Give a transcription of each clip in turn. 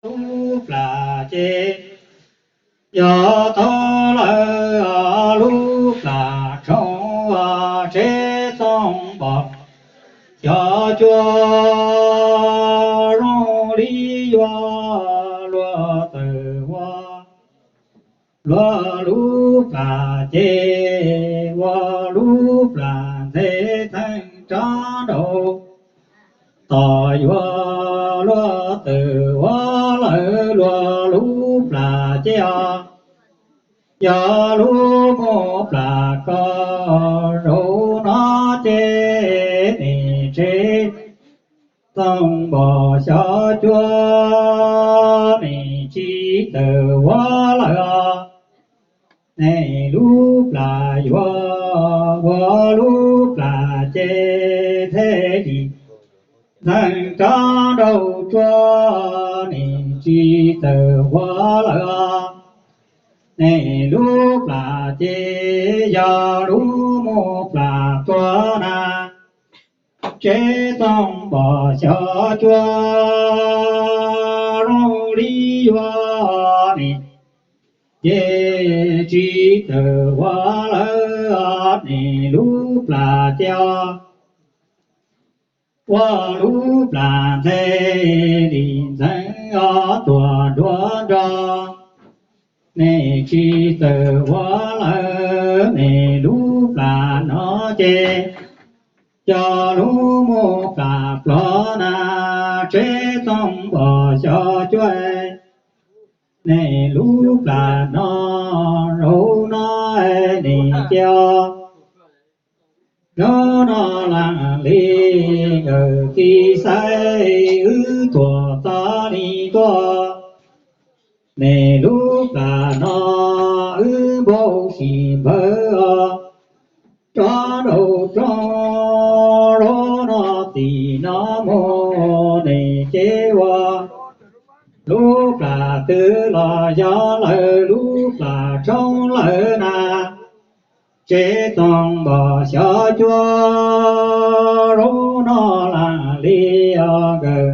lub plam ces yog tau lawm lub plam roob tsev txooj npog xyov cua zoo li yuav luag tawm ua luag lub plam ces ua lub plam ntxhe txheej rov nraud. Tos yuav luag tawm ua lawm luag lub plam ces os, yog lub muaj plam ko zaum no ces nej tsev txooj npog xyov cua nej tsis tawm ua lawm os. Nej lub plam yuav ua lub plam ces nthe li ntxeev rov nraud tsuag, nej tsis tawm ua lawm os. Nej lub plam ces yog lub muaj plam tuag na, tsev txooj npog xyov cua zoo li yuav nej ces tsis tawm ua lawm os. Nej lub plam ces os, ua lub plam ntxhe li ntxeev os tuag nruab nrog, nej tsis tawm ua lawm. Nej lub plam no ces cog lub muaj plam plog na, tsev txooj npog xyov cua. Nej lub plam no zaum no nej ces os, zaum no lam li nkawm txiv xaiv wb tuam txog li tuaj. Nej lub plam no wb npau sim npawg os, rov nraud rov zaum no tim no mus nej ces ua lub plam twg los yog lawm lub plam roob lawm na, tsev txooj npog xyov cua. Zaum no lam li os nkawm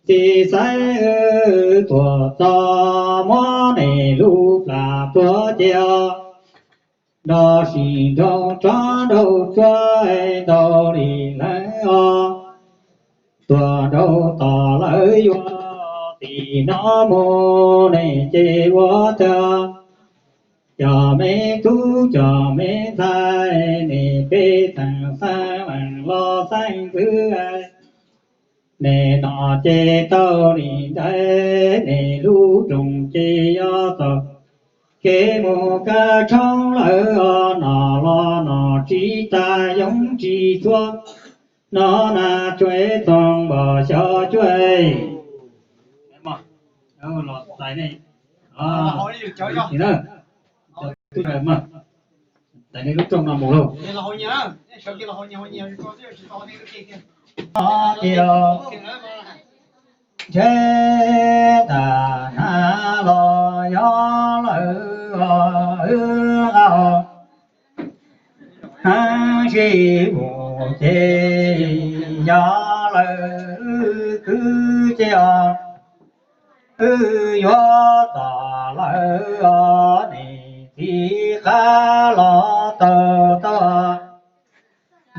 txiv xaiv wb tuam txog, muab nej lub plam tuag ces os, nrog sim nraus rov nraud tsuag ntau li leej os. Tuam nraud tom lawv yuav tim no mus nej ces ua tag, cov me tub cov me ntxhais nej pej xeem xeeb leej los xeeb ntxwv, nej nom ces tau li ntawd, nej lub rooj ces yog txoj kev mus kab tshoob lawm os. Nom los nom tsis tas yoov tsis txhua, no na tsev txooj npog xyov cua. Los txais nej, txais nej lub rooj no mus lauj. Ces ntshe tag na los yog lawm os, wb nqa os, heev sib vus ces yog lawm wb kwv ces os, wb yuav tom lawm os. Nej txiv qab los tau tau,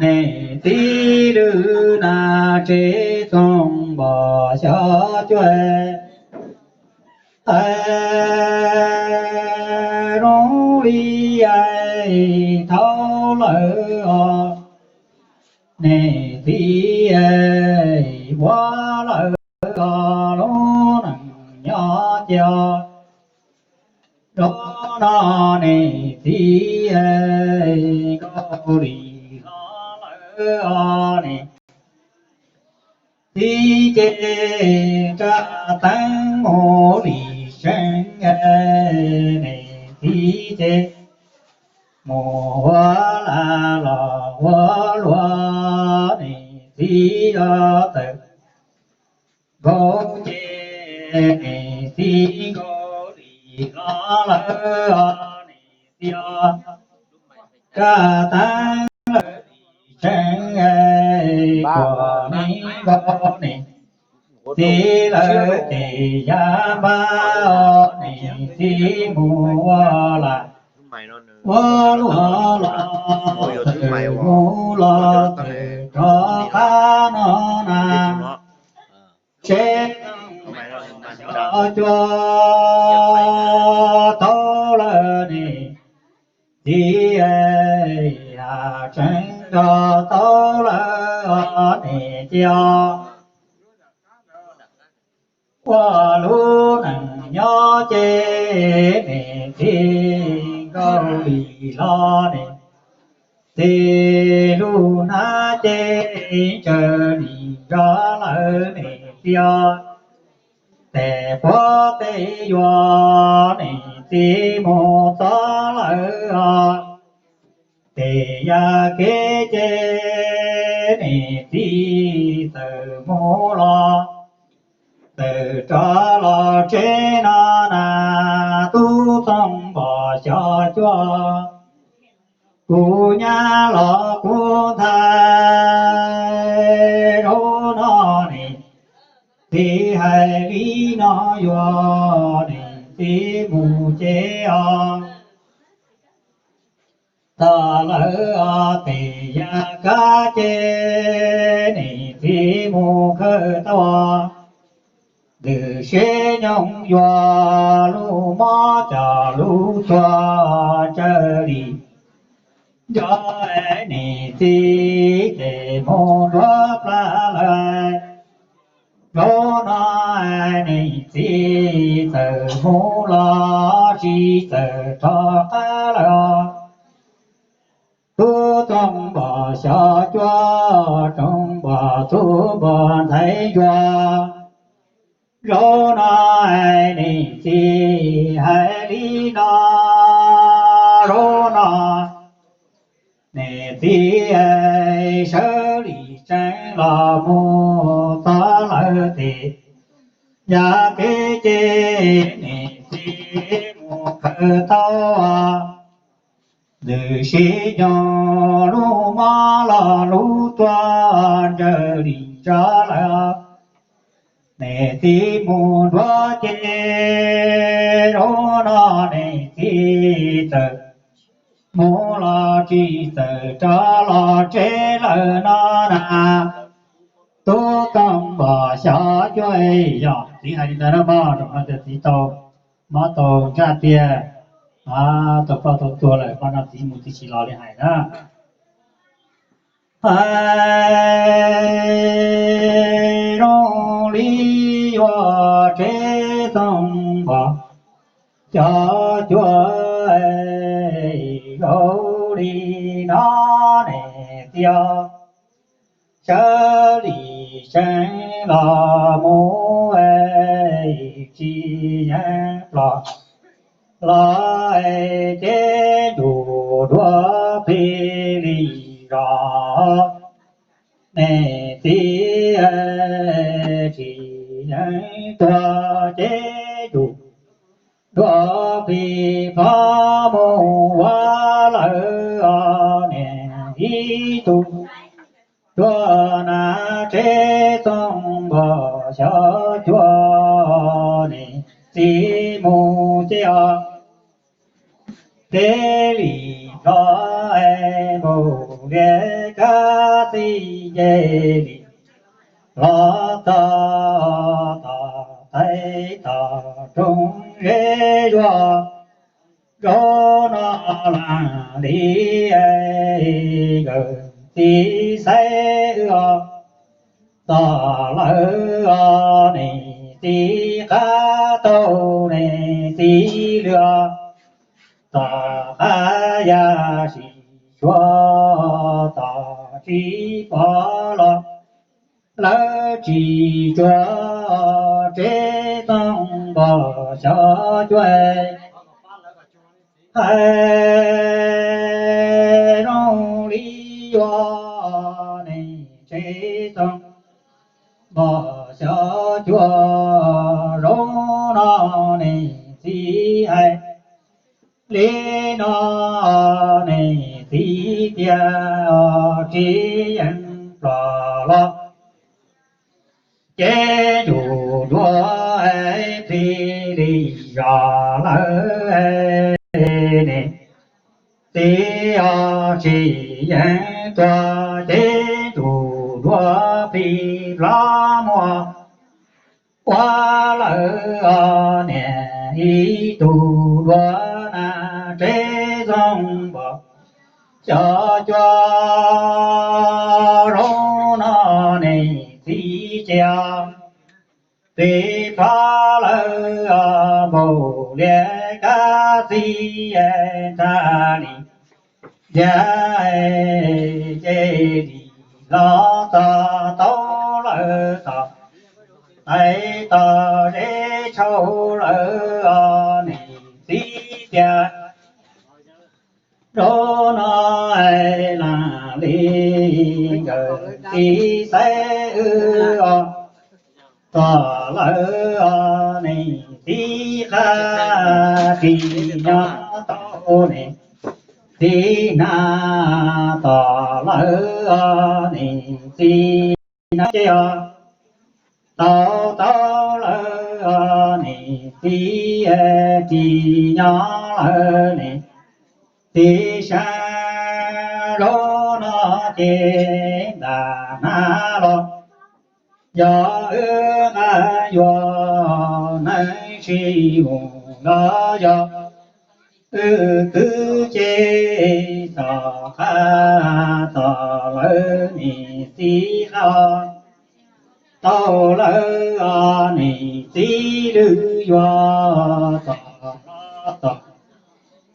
nej txiv lwm na tsev txooj npog xyov cua. Zoo li thauj lawm os, nej txiv ua lawm os, lub neej nyob cia rau no nej txiv, nkaus li hlo lawm os nej txiv ces, rab teeb mus li seev, nej txiv ces mus ua laj los ua luaj, nej txiv os tawm nkaus ces nej txiv nkaus li hlo lawm os nej txiv os, rab teeb lawm li seev, kuv me nkaus nej txiv lawm ces ya npab niam txiv mus ua lam ua luaj los txawm mus los txawm rov qab no na. Seb xyov cua tau lawm niam txiv, yam tseeb nco tau lawm niam txiv os. Ua lub neej nyob ces niam txiv nkaum li los niam txiv lub hnab ces ntsawg li nrog lawm niam txiv os. Tes puab tes yuav niam txiv mus txog lawm os. Tes yam kev ces niam txiv txawm mus los txawm rov los tsev no na. Tub Txooj Npos xyov cua kuv nyab los kuv ntxhais, zaum no niam txiv hais li no yuav niam txiv mus ces os. Tag lawm os tes yam kab ces niam txiv mus khawm tau. Ntws sib nyoog yuav lub mob coj lub tuag ntsawg li nrog niam txiv ces mus nruab plab lawm. Zaum no niam txiv txawm mus los tsis txawm rov qab lawm os. Tub Txooj Npos xyov cua, Txooj Npos tub Npos ntxhais ntsuag, zaum no niam txiv hais li no, zaum no niam txiv sawv li tseev los mus txog lawm tes, yam kev ces niam txiv mus khawm tau. Ntws sib nyoog lub mob los lub tuag ntsawg li nrog lawm. Niam txiv mus nruab ces zaum no niam txiv txawm mus los tsis txawm rov los tsev lawm no na. Tub Txooj Npos xyov cua, yog txiv hais li ntawd na mog, zaum no ces txiv tau mob tau ntsaj tiag, tau ploj tau tuag lawm, qhov no txiv mus txiv tsis los li hais na. Hais zoo li yuav tsev Txooj Npos xyov cua, zoo li no niam txiv os. Sawv li seev los mus tsis yeej los, los ces ncuj duav plig li zos. Niam txiv tsis yeej tuag ces ncuj duav plig pov mus ua lawm os niam ib tug. Tuaj na tsev Txooj Npos xyov cua, niam txiv mus ces os. Kev li plob es npaum li kab txij nce li los txog tom teb tom roob zeb zuag. Zaum no lam li nkawm txiv xaiv wb os, tom lawm os niam txiv qab tau niam txiv lw os, tom qab yam sim suav tom tsis pom los lawv tsis tsuag tsev Txooj Npos xyov cua. Hais zoo li yuav niam tsev Txooj Npos xyov cua, zaum no niam txiv hais li no niam txiv tias tsis yeej plos los ces ncuj zos lawm ne, txiv os tsis yeej tuag ces ntsuj duav plig plov muag ua lawm os niam ib tug duav na tsev zoo npog xyov cua zoo no ne txiv cia txiv plho lawm os npaum li kab txiv ntsa li ntsia ces li los txog tau lawm tod tais tod zeb tshau lawm os niam txiv tiag. Rau no hais las li nkawd txiv xaiv wb os, tom lawm os niam txiv qab tsis nyob tau niam txiv hnav, tom lawm os niam txiv hnav ces os tau tau lawm os niam txiv tsis nyob lawm niam txiv sab. Rau no ces ntas hnav los yog wb nqa yuav neeg sib mus los yog wb kwv ces tom qab tom lawm niam txiv qab tau lawm os niam txiv lwm yuav tom los tom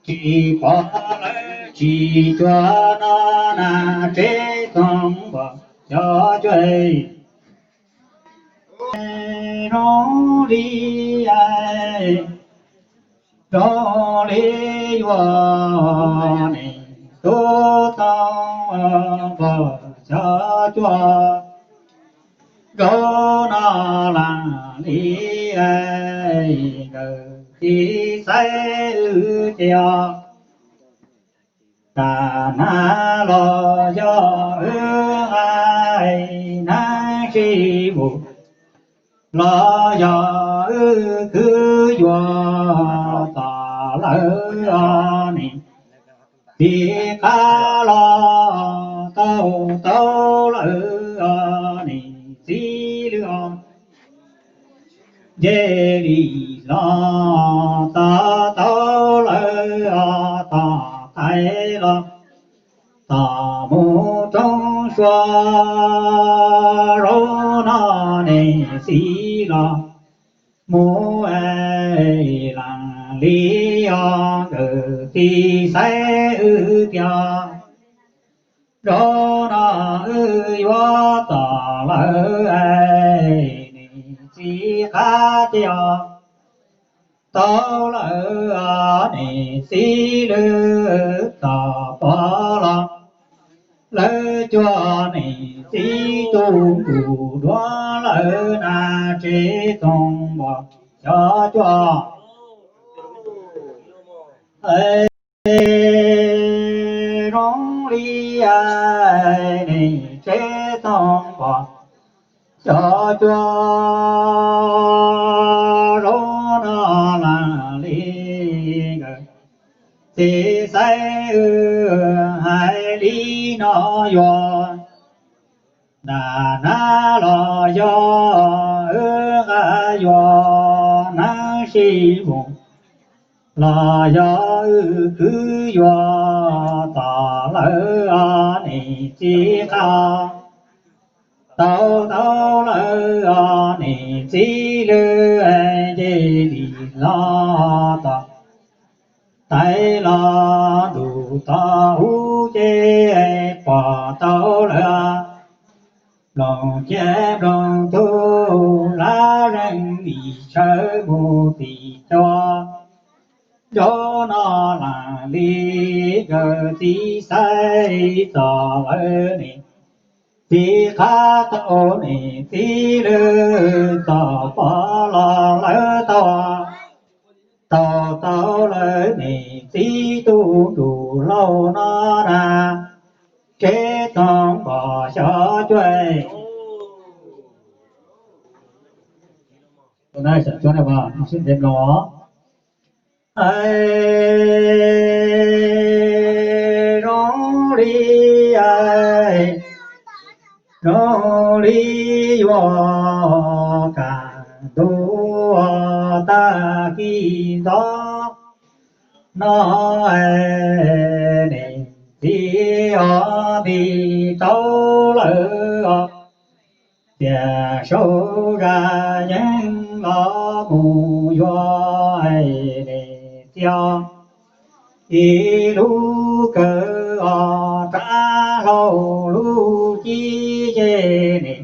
tsis pom lawm tsis cuag no na tsev txoov npog xyov cua zoo li zoo li yuav niam tub txoov npog xyov cua zoo no las li nkawd txiv xaiv wb ces os ntas hnav los yog wb nqa neeg sib mus los yog wb kwv yuav tom lawm os niam txiv qab los tau tau lawm os niam txiv lwm os nce li los tau tau lawm os tom tais los tom mus roob sua zoo no niam txiv los mus es las li os nkawd txiv xaiv wb tiag. Zoo no wb yuav tom lawm es niam txiv qab ces os tau lawm os niam txiv lwm tom pov los lawv cuag niam txiv tu ntuj duav lawm na tsev txoov npog xyov cua zoo li niam tsev txoov npog xyov cua zoo no las li nkawd txiv xaiv wb hais li no yuav ntas hnav los yog wb nqa yuav neeg sib mus los yog wb kwv yuav tom lawm os niam txiv qab tau tau lawm os niam txiv lwm nce li los tom tais los ntuj tom ub ces pom tau lawm os nplooj ciab nplooj tug lab zeeg li sawv mus tim cua zoo no las li nkawd txiv xaiv txog lawm niam txiv qab tau niam txiv lwm tom pov los lawv tau tau tau lawm niam txiv tu ntuj lauj no na tsev txoov npog xyov cua Xyom cuab na, sib ntev mloog os. Zoo li, zoo li yuav kaj ntug tag kis ntxov no, niam txiv os nti tau lawm os, tiam saum zaj yeeb los mus yuav niam txiv os, ib lub kawm os rab hlau lub cib ces niam